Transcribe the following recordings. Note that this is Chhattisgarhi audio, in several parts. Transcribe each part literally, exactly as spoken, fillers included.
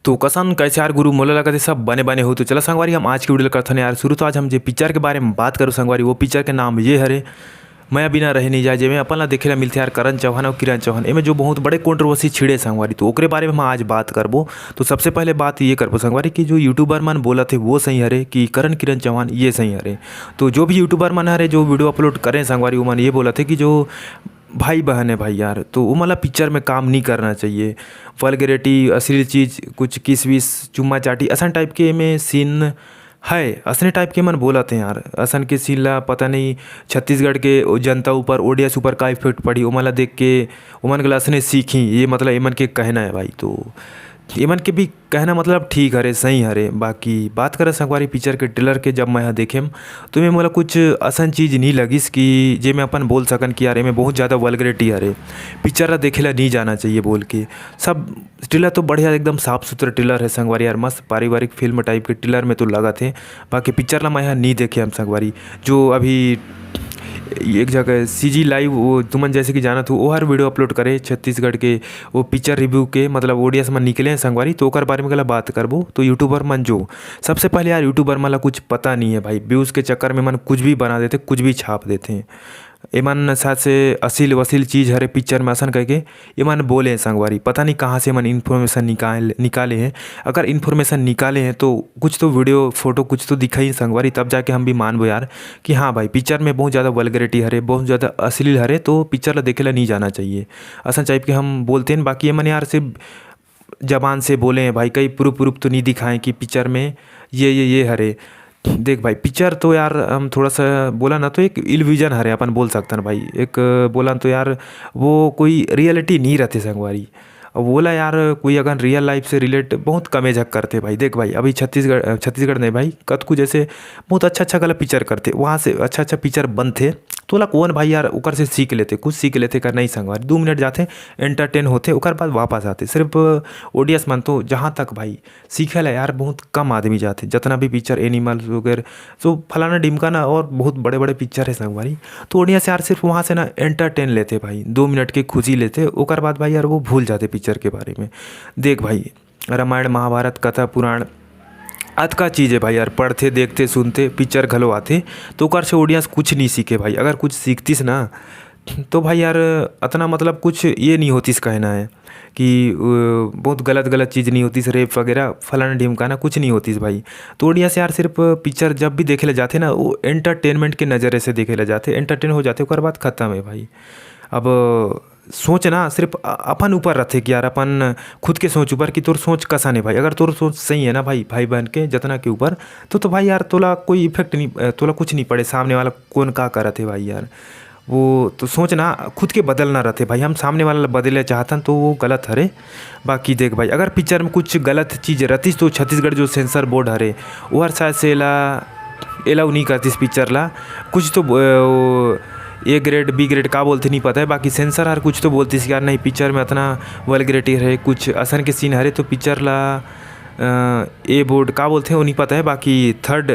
तो कसन कैसे यार गुरु, मोला लगत हे सब बने बने हो। तो चला संगवारी, हम आज के video ल करथन यार शुरू। तो आज हम जे पिक्चर के बारे में बात करूँ संगवारी, वो पिक्चर के नाम ये हरे, मया बिना रहे नहीं जाए, जेमे अपन ला देखे ला मिलथे यार करण चौहान और किरण चौहान। एमे जो बहुत बड़े controversy छिड़े संगवारी, तो ओकरे बारे में हम आज बात करबो। तो सबसे पहले बात ये करबो संगवारी कि जो YouTuber मन बोलत हे वो सही हरे कि करण किरण चौहान ये सही हरे। तो जो भी YouTuber मन हरे जो video upload करें संगवारी, वो मन ये बोलत हे कि जो भाई बहन है भाई यार, तो वो मतलब पिक्चर में काम नहीं करना चाहिए। Vulgarity, अश्लील चीज़, कुछ किस विस, चुम्मा चाटी, असन टाइप के में सीन है, असने टाइप के मन बोलत हैं यार। असन के सीन ला पता नहीं छत्तीसगढ़ के ओ जनता ऊपर, ऑडियंस ऊपर का इफेक्ट पड़ी, ओमन ला देख के ओमन गला असने सीखी, ये मतलब एमन के कहना है भाई। तो एमन के भी कहना मतलब ठीक हरे, सही हरे। बाकी बात करें संगवारी पिक्चर के ट्रेलर के, जब मैं यहाँ देखेम तो मैं मोला कुछ असन चीज़ नहीं लगिस कि जे मैं अपन बोल सकन कि यार एमे बहुत ज़्यादा वल्गरिटी हरे, पिक्चर ला देखे ला नहीं जाना चाहिए बोल के। सब ट्रेलर तो बढ़िया, एकदम साफ सुथरा ट्रेलर है संगवारी यार, मस्त पारिवारिक फिल्म टाइप के ट्रेलर में तो लगत है। बाकी पिक्चर ला मैं यहाँ नहीं देखे हम संगवारी। जो अभी एक जगह CG लाइव, वो तुमन जैसे कि जानत हो, वो हर वीडियो अपलोड करे छत्तीसगढ़ के, वो पिक्चर रिव्यू के, मतलब ऑडियंस में निकले हैं संगवारी, तो ओकर बारे में गला बात करबो। तो यूट्यूबर मन जो, सबसे पहले यार यूट्यूबर मन ला कुछ पता नहीं है भाई, व्यूज़ के चक्कर में मन कुछ भी बना देते, कुछ भी छाप देते हैं। एमन साथ से असील वसील चीज़ हरे पिक्चर में असन कह के एमन बोले हैं संगवारी, पता नहीं कहाँ से एमन इन्फॉर्मेशन निकाल निकाले हैं। अगर इन्फॉर्मेशन निकाले हैं तो कुछ तो वीडियो फोटो कुछ तो दिखाई संगवारी, तब जाके हम भी मानबो यार कि हाँ भाई पिक्चर में बहुत ज़्यादा वल्गरिटी हरे, बहुत ज़्यादा अश्लील हरे, तो पिक्चर ला देखे ला नहीं जाना चाहिए। असन टाइप के हम बोलते हैं। बाकी एमन यार सिर्फ जबान से बोले हैं भाई, कई प्रूफ प्रूफ तो नहीं दिखाएं कि पिक्चर में ये ये ये हरे। देख भाई पिक्चर तो यार हम थोड़ा सा बोला ना तो एक इल्यूजन हरे, अपन बोल सकते हैं भाई, एक बोला तो यार वो कोई रियलिटी नहीं रहते संगवारी। अब बोला यार कोई अगर रियल लाइफ से रिलेट बहुत कमे झक करते भाई। देख भाई अभी छत्तीसगढ़, छत्तीसगढ़ नहीं भाई, कतकू जैसे बहुत अच्छा अच्छा गला पिक्चर करते, वहाँ से अच्छा अच्छा पिक्चर बनते। तोला कौन भाई यार ओकर से सीख लेते, कुछ सीख लेते कर नहीं संगवारी, दो मिनट जाते, एंटरटेन होते, ओकर बाद वापस आते। सिर्फ ऑडियंस मन तो जहाँ तक भाई सीखे ला यार बहुत कम आदमी जाते, जितना भी पिक्चर एनिमल्स वगैरह, तो फलाना ढिमकाना और बहुत बड़े बड़े पिक्चर है संगवारी, तो ऑडियंस यार सिर्फ वहाँ से ना एंटरटेन लेते भाई, दो मिनट की खुशी लेते, ओकर बाद भाई यार वो भूल जाते पिक्चर के बारे में। देख भाई रामायण महाभारत कथा पुराण अतका चीज़ है भाई यार, पढ़ते देखते सुनते पिक्चर घलो आते, तो ओकर से ऑडियंस कुछ नहीं सीखे भाई। अगर कुछ सीखतीस ना तो भाई यार अतना मतलब कुछ ये नहीं होतीस कहना है कि अ, बहुत गलत गलत चीज़ नहीं होतीस, रेप वगैरह फलाना ढिमकाना कुछ नहीं होतीस भाई। तो ऑडियंस यार सिर्फ पिक्चर जब भी देखे ले जाते ना, वो एंटरटेनमेंट के नज़रे से देखे ले जाते, एंटरटेन हो जाते, ओकर बाद ख़त्म है भाई। अब सोच ना सिर्फ अ-, अपन ऊपर रहते कि यार अपन खुद के सोच ऊपर कि तोर सोच कसन है भाई। अगर तोर सोच सही है ना भाई, भाई बहन के जितना के ऊपर, तो तो भाई यार तोला कोई इफेक्ट नहीं, अ, तोला कुछ नहीं पड़े सामने वाला कौन का करत है भाई यार। वो तो सोच ना खुद के बदलना रहते भाई, हम सामने वाला ला बदले चाहतन तो वो गलत हरे। बाकी देख भाई अगर पिक्चर में कुछ गलत चीज़ रहतीस तो छत्तीसगढ़ जो सेंसर बोर्ड हरे, वो हर शायद से एला एलाउ नहीं करतीस पिक्चर ला। कुछ तो ब-, वो ए ग्रेड बी ग्रेड का बोलते नहीं पता है, बाकी सेंसर हर कुछ तो बोलतीस कि यार नहीं पिक्चर में अतना वल्गरिटी हरे, कुछ असन के सीन हरे तो पिक्चर ला अ, ए बोर्ड का बोलते हैं वो नहीं पता है। बाकी थर्ड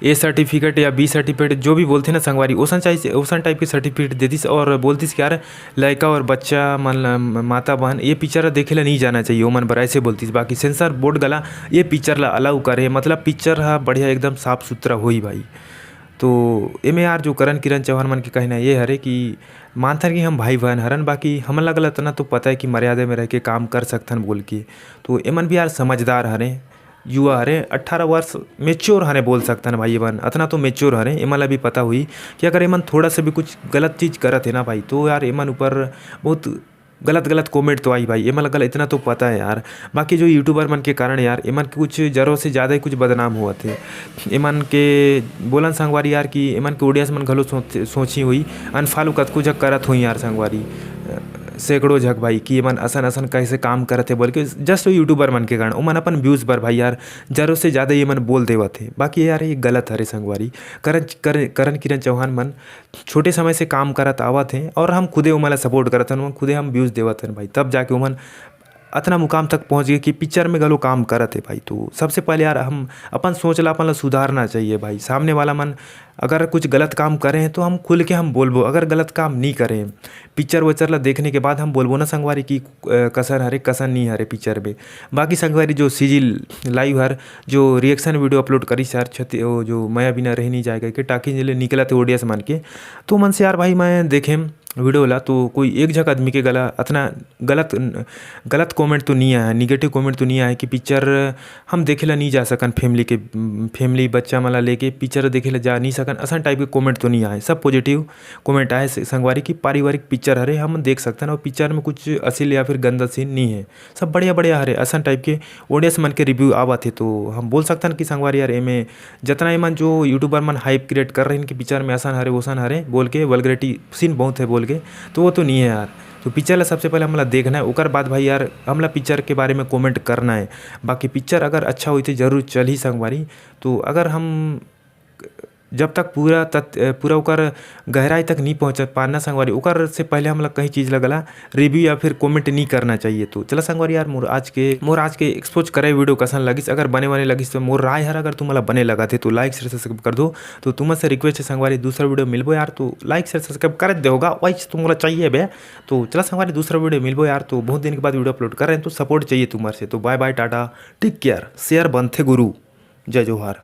ए सर्टिफिकेट या बी सर्टिफिकेट जो भी बोलते हैं ना संगवारी, ओसन चाहिए, ओसन टाइप के सर्टिफिकेट देतीस और बोलतीस कि यार लड़का और बच्चा मन ला, म-, माता बहन ये पिक्चर ला देखे ला नहीं जाना चाहिए, ओमन बर ऐसे बोलतीस। बाकी सेंसर बोर्ड गला ये पिक्चर ला अलाउ करे, मतलब पिक्चर हा बढ़िया एकदम साफ सुथरा होई भाई। तो एमे यार जो करण किरण चौहान मन के कहना ये हरे कि मानथन कि हम भाई बहन हरन, बाकी हमन ला गलत ना तो पता है कि मर्यादा में रह के काम कर सकथन बोल के। तो एमन भी यार समझदार हरे, युवा हरे, अट्ठारह वर्ष, मेच्योर हरे बोल सकथन भाई। एमन अतना तो मेच्योर हरे, एमन ला भी पता हुई कि अगर एमन थोड़ा सा भी कुछ गलत चीज़ करत है ना भाई, तो यार एमन ऊपर बहुत गलत गलत कमेंट तो आई भाई, एमन ला गलत इतना तो पता है यार। बाकी जो यूट्यूबर मन के कारण यार एमन के कुछ जरूरत से ज़्यादा ही कुछ बदनाम हुआ थे। एमन के बोलन संगवारी यार कि एमन के ऑडियंस मन घलो सोच, सोची हुई, अनफॉलो कतको झक करत हुई यार संगवारी, अ, सैकड़ों झक भाई कि एमन असन असन कैसे काम करत है बोल के, जस्ट यूट्यूबर मन के कारण ओमन अपन व्यूज़ बर भाई यार जरूरत से ज़्यादा ये मन बोल देवत है। बाकी यार ये गलत हरे संगवारी। करण, करण, करण किरण चौहान मन छोटे समय से काम करत आवत हैं और हम खुदे ओमन ला सपोर्ट करत हन, ओमन खुदे हम व्यूज़ देवत हन भाई, तब जाके ओमन अतना मुकाम तक पहुँच गए कि पिक्चर में घलो काम करत हे भाई। तो सबसे पहले यार हम अपन सोच ला, अपन ला सुधारना चाहिए भाई। सामने वाला मन अगर कुछ गलत काम करे हैं तो हम खुल के हम बोलबो, अगर गलत काम नहीं करे हैं पिक्चर वचर ला देखने के बाद हम बोलबो ना संगवारी कि अ, कसन हरे कसन नहीं हरे पिक्चर में। बाकी संगवारी जो सीजी लाइव हर जो रिएक्शन वीडियो अपलोड करी सर छती वो जो मया बिना रह नहीं जाएगा कि टाकी ले निकला थे ऑडियंस मन के, तो मन से यार भाई मैं देखे वीडियो ला तो कोई एक झक आदमी के गला अतना गलत गलत कमेंट तो नहीं आया, निगेटिव कमेंट तो नहीं आया कि पिक्चर हम देखे ला नहीं जा सकन, फैमिली के फैमिली बच्चा मन ला लेके पिक्चर देखे ला जा नहीं सकन, असन टाइप के कमेंट तो नहीं आए। सब पॉजिटिव कमेंट आए से- संगवारी की पारिवारिक पिक्चर हरे, हम देख सकथन और पिक्चर में कुछ अश्लील या फिर गंदा सीन नहीं है, सब बढ़िया बढ़िया हरे। असन टाइप के ऑडियंस मन के रिव्यू आवत हे तो हम बोल सकथन कि संगवारी यार एमे जतना एमन जो यूट्यूबर मन हाइप क्रिएट कर रहे हैं कि पिक्चर में असन हरे वोसन हरे बोल के, वल्गरिटी सीन बहुत है बोल के, तो वो तो नहीं है यार। तो पिक्चर ला सबसे पहले हमला देखना है, ओकर बाद भाई यार हमला पिक्चर के बारे में कमेंट करना है। बाकी पिक्चर अगर अच्छा होई तो जरूर चलही संगवारी। तो अगर हम जब तक पूरा तत पूरा ओकर गहराई तक नहीं पहुँच पाना संगवारी, ओकर से पहले हमला कहीं चीज़ लगला रिव्यू या फिर कमेंट नहीं करना चाहिए। तो चला संगवारी यार, मोर आज के मोर आज के एक्सपोज करे वीडियो कसन लगिस, अगर बने बने लगिस तो मोर राय हर अगर तुम्हाला बने लगा थे तो लाइक शेयर सब्सक्राइब कर दो। तो तुमसे रिक्वेस्ट है संगवारी, दूसरा वीडियो मिलबो यार, तो लाइक शेयर सब्सक्राइब कर दे होगा, वही तुमला चाहिए बे। तो चला संगवारी, दूसरा वीडियो मिलबो यार, तो बहुत दिन के बाद वीडियो अपलोड कर रहे हैं, तो सपोर्ट चाहिए तुम्हारे से। तो बाय बाय, टाटा, टेक केयर, शेयर बनथे गुरु, जय जोहार।